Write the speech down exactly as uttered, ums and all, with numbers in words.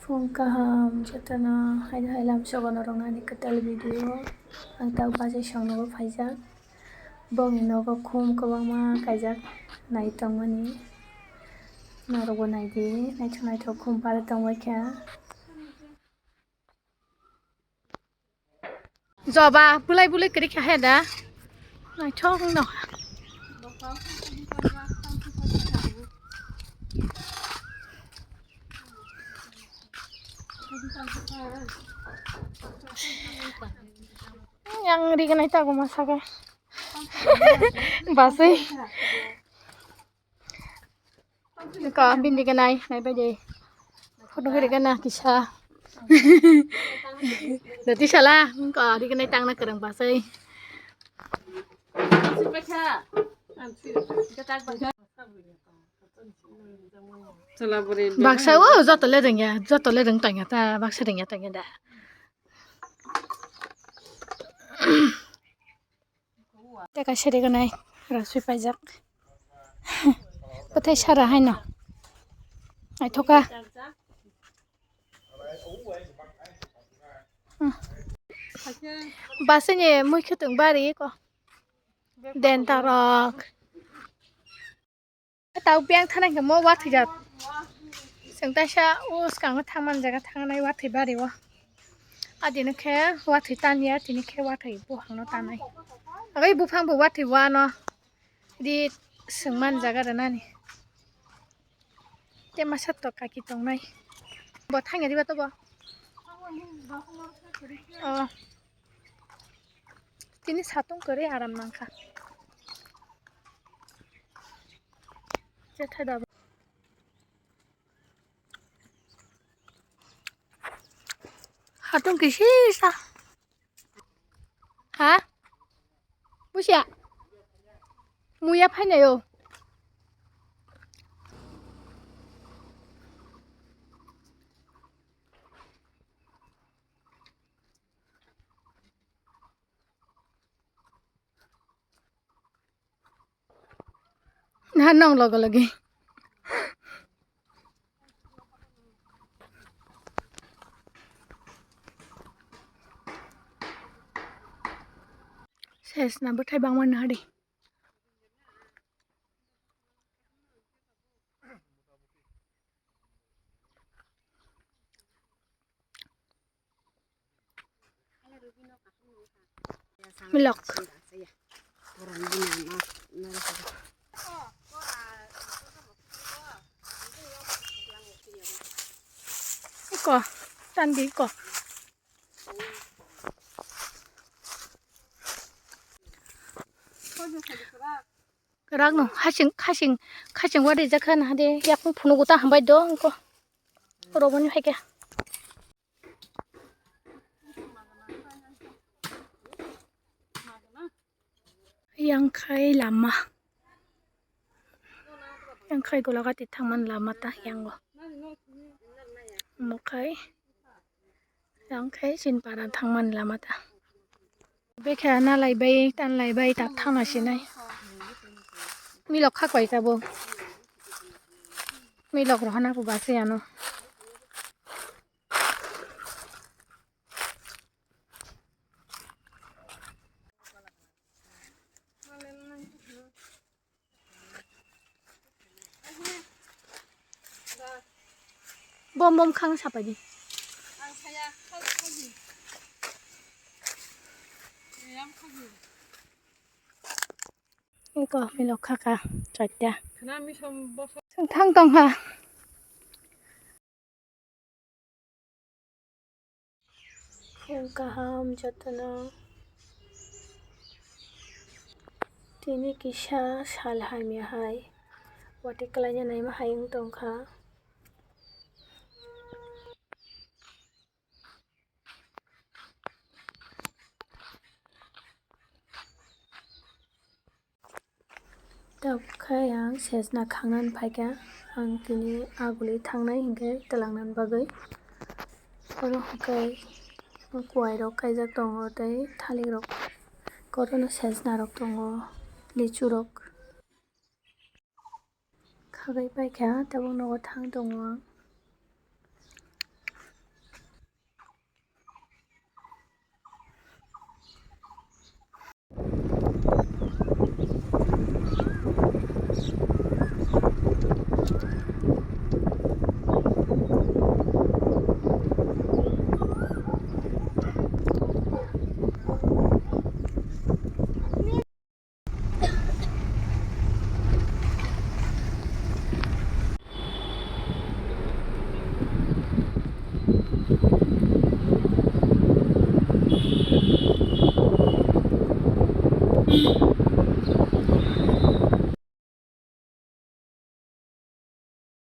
Phung kaham jotono, haino hai lam sogono rwngnani kwtal video. Ang tabuk bachai songnogo phaijak. Bongni nogo khum kwbangma kaijak nai tongmani. Norokbo naidi, naithok naithok khum para tongbaikha. Joba bulai bulai kwrwi kha he da. Naithok no. Yang riganai tago ma saka. Basai. Ka bini ganai nai bai de. Photo kiri gana kisa. Dati sala ka ri ganai tangna kwrwng basai. Baksa o joto le rwngya, joto le rwng tangya ta, baksa rwngya tangya da. Tei kaisa riganai rasui paijak. Bwthai sara haino. Naithoka. Basini mui khwtwng bari ko. Dentarok. Tau beng thana hingke mo wathaijak. Chwng taisa o swkango thangmani jaga thangnai wathai bari o. Adino khe wathai tanya, tini khe wathai buphangno tanai. Agoi buphang bo wathai wano. Di swngmani jaga rwnani. Tei masa tok kaki tongnai. Bo thangya diba tobo? O. Tini satung kwrwi aram nangkha. Jethai da. Hatung kisi sa. Ha? Busia. Muya phainai o. Na nong logo logi. Ses na bwthai bangma nahadi. Milok. Iko, tandi iko. Kwrak no, hasing, hasing, hasing wari jakha na hade, yakung phunu guta hambai do, iko. Roboni hai khe. Yang khai lama. Yang khai golagati thangmani lama ta yango. Mokhai. Yang khai Chinpara thangmani lama ta. Bekha nalai bai, tanlai bai, tak thangna sinai. Milok khak bai tabo. Milok rohana bo basi ano. Bom bom khang sapai di. Eko milok khaka chaita. Thang tong ha. Phung kaham jotono. Tini kisa sal hamya hai. Watwi kwlaina naima hai wng tongkha. Tabuk khe ang sejna khangnani phaikha, ang tini aguli thangnai hinkhe twlangnani bagwi. Oro hinkhe kuwai rok kaijak tongo tei thalik rok, oro no sejna rok tongo, lichu rok. Khagai paikha tabuk nogo thang tongo ang.